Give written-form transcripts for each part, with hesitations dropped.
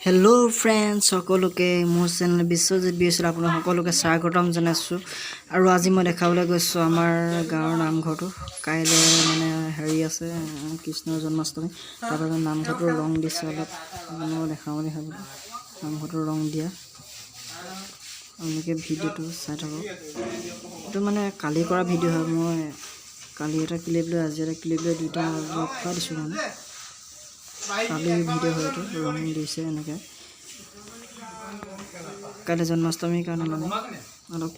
Hello' friends, সকলোকে মোৰ channel Biswajit বিএছত আপোনাক সকলোকে স্বাগতম জনাইছোঁ। আৰু আজি মই দেখাবলৈ গৈছোঁ আমাৰ গাঁৱৰ নামঘৰটো। কাইলৈ মানে হেৰি আছে, কৃষ্ণৰ জন্মাষ্টমী। তাৰবাবে নামঘৰটোৰ ৰং দিছে অলপ, আপোনালোকক দেখাওঁ বুলি ভাবিলোঁ। নামঘৰটোৰ ৰং দিয়া, আপোনালোকে ভিডিঅ'টো চাই থাকক। এইটো মানে কালি কৰা ভিডিঅ' হয়। মই কালি এটা ক্লিপ লৈ আজি এটা ক্লিপ লৈ দুটা লগ খুৱাই দিছোঁ। মানে কালিৰ ভিডিঅ' হয় এইটো। ৰং দিছে এনেকৈ কাইলৈ জন্মাষ্টমীৰ কাৰণে, মানে অলপ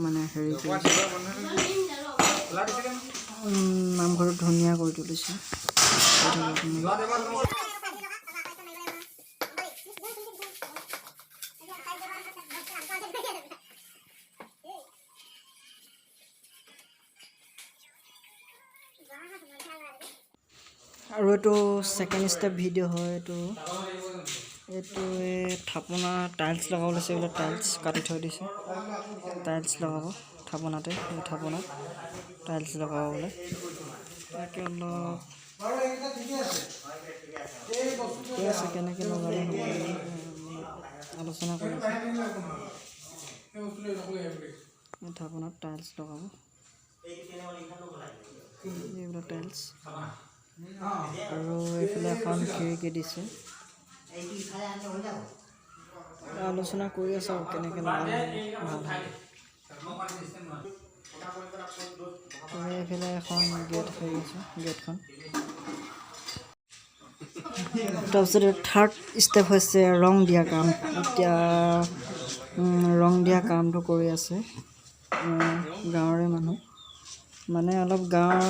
মানে হেৰি কৰিছে, নামঘৰটো ধুনীয়া কৰি তুলিছে। চাই থাকক আপোনালোকে। আৰু এইটো ছেকেণ্ড ষ্টেপ ভিডিঅ' হয় এইটো। এইটো এই থাপনা টাইলছ লগাব লৈছে। এইবিলাক টাইলছ কাটি থৈ দিছে, টাইলছ লগাব থাপনাতে। এই থাপনাত টাইলছ লগাব বোলে। তাকে অলপ ঠিকে আছে, কেনেকৈ লগালে হ'ব মানে আলোচনা কৰি আছে। এই থাপনাত টাইলছ লগাব, এইবিলাক টাইলছ। আৰু এইফালে এখন খিৰিকী দিছে। আলোচনা কৰি আছে আৰু কেনেকৈ লগালে ভাল হ'ব। আৰু এইফালে এখন গেট হৈ আছে, গেটখন। তাৰপিছতে থাৰ্ড ষ্টেপ হৈছে ৰং দিয়া কাম। এতিয়া ৰং দিয়া কামটো কৰি আছে গাঁৱৰে মানুহ, মানে অলপ গাঁৱৰ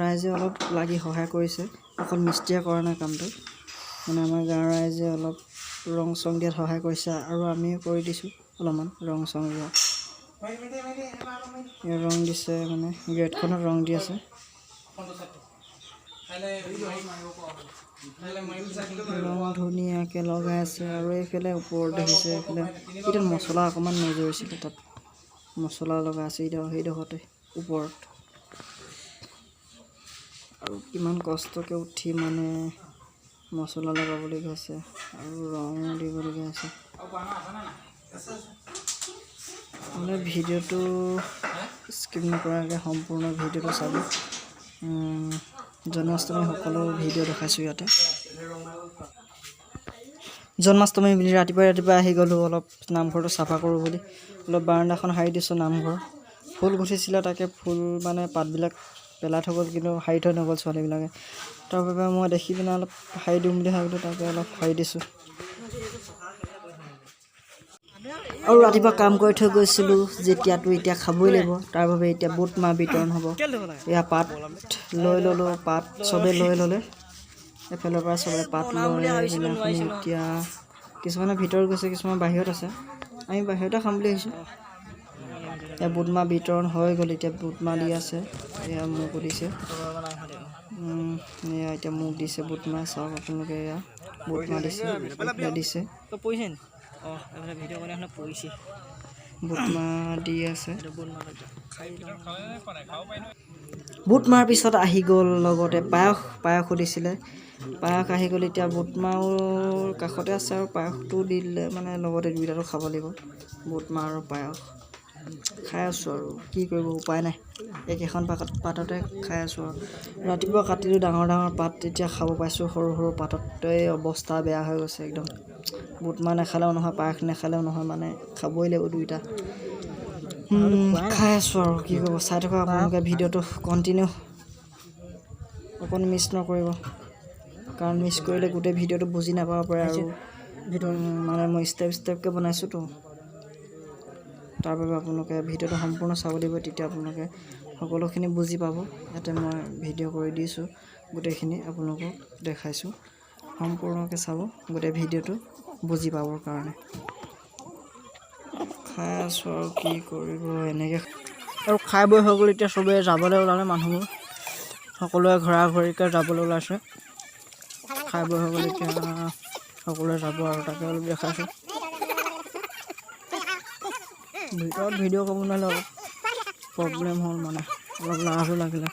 ৰাইজে অলপ লাগি সহায় কৰিছে। অকল মিস্ত্ৰীয়ে কৰা নাই কামটো। মানে আমাৰ গাঁৱৰ ৰাইজে অলপ ৰং চং দিয়াত সহায় কৰিছে আৰু আমিও কৰি দিছোঁ অলপমান ৰং চং দিয়া। ইয়াত ৰং দিছে, মানে গেটখনত ৰং দি আছে। ৰং ধুনীয়াকৈ লগাই আছে। আৰু এইফালে ওপৰত দেখিছে, এইফালে এতিয়া মছলা অকণমান নজৰিছিলে, তাত মছলা লগাই আছে এতিয়া সেইডোখৰতে ওপৰত। আৰু কিমান কষ্টকৈ উঠি মানে মছলা লগাবলগীয়া হৈছে আৰু ৰং দিবলগীয়া হৈছে। মানে ভিডিঅ'টো স্কিপ নকৰাকৈ সম্পূৰ্ণ ভিডিঅ'টো চাব। জন্মাষ্টমী সকলো ভিডিঅ' দেখাইছোঁ ইয়াতে। জন্মাষ্টমী বুলি ৰাতিপুৱাই ৰাতিপুৱাই আহি গ'লোঁ, অলপ নামঘৰটো চাফা কৰোঁ বুলি। অলপ বাৰাণ্ডাখন সাৰি দিছোঁ। নামঘৰ ফুল গুঠিছিলে, তাকে ফুল মানে পাতবিলাক পেলাই থৈ গ'ল, কিন্তু সাৰি থৈ নগ'ল ছোৱালীবিলাকে। তাৰ বাবে মই দেখি পিনে অলপ সাৰি দিওঁ বুলি ভাবিলোঁ, তাকে অলপ সাৰি দিছোঁ। আৰু ৰাতিপুৱা কাম কৰি থৈ গৈছিলোঁ যেতিয়াতো এতিয়া খাবই লাগিব। তাৰ বাবে এতিয়া বুট মাহ বিতৰণ হ'ব। এয়া পাত লৈ ল'লোঁ, পাত চবে লৈ ল'লে। এফালৰ পৰা চবে পাত লৈ পিনাখনি এতিয়া কিছুমানে ভিতৰত গৈছে, কিছুমান বাহিৰত আছে। আমি বাহিৰতে খাম বুলি আহিছোঁ। এতিয়া বুট মাহ বিতৰণ হৈ গ'ল। এতিয়া বুট মাহ দি আছে। এয়া মোকো দিছে। এয়া এতিয়া মোক দিছে বুট মাহ। চাওক আপোনালোকে, এয়া বুট মাহ দিছে, এইফালে দিছে। পৰিছে নি? অঁ, এইফালে ভিডিঅ' কৰি পৰিছে। বুট মাহ দি আছে। এইটো বুট মাহ। বুট মাৰ পিছত আহি গ'ল লগতে পায়স। পায়সো দিছিলে, পায়স আহি গ'ল। এতিয়া বুট মাহো কাষতে আছে আৰু পায়সটো দি দিলে, মানে লগতে দুইটাটো খাব লাগিব। বুট মাহ আৰু পায়স খাই আছোঁ আৰু কি কৰিব, উপায় নাই। একেখন পাততে খাই আছোঁ। আৰু ৰাতিপুৱা কাটিলোঁ ডাঙৰ ডাঙৰ পাত, এতিয়া খাব পাইছোঁ সৰু সৰু পাততে। অৱস্থা বেয়া হৈ গৈছে একদম। বুট মাহ নাখালেও নহয়, পায়স নাখালেও নহয়, মানে খাবই লাগিব দুইটা। খাই আছোঁ আৰু কি কৰিব। চাই থাকক আপোনালোকে ভিডিঅ'টো কণ্টিনিউ, অকণ মিছ নকৰিব, কাৰণ মিছ কৰিলে গোটেই ভিডিঅ'টো বুজি নাপাব পাৰে। আৰু মানে মই ষ্টেপ ষ্টেপকৈ বনাইছোঁতো, তাৰ বাবে আপোনালোকে ভিডিঅ'টো সম্পূৰ্ণ চাব লাগিব, তেতিয়া আপোনালোকে সকলোখিনি বুজি পাব। ইয়াতে মই ভিডিঅ' কৰি দিছোঁ, গোটেইখিনি আপোনালোকক দেখাইছোঁ। সম্পূৰ্ণকৈ চাব গোটেই ভিডিঅ'টো বুজি পাবৰ কাৰণে। খাই আছোঁ আৰু কি কৰিব এনেকৈ। আৰু খাই বৈ হৈ গ'ল। এতিয়া চবেই যাবলৈ ওলালে, মানুহবোৰ সকলোৱে ঘৰা ঘৰিকৈ যাবলৈ ওলাইছে। খাই বৈ হৈ গ'ল, এতিয়া সকলোৱে যাব আৰু তাকে অলপ দেখাইছোঁ। ভিতৰত ভিডিঅ' কৰিব নোৱাৰিলে, অলপ প্ৰব্লেম হ'ল, মানে অলপ লাজো লাগিলে।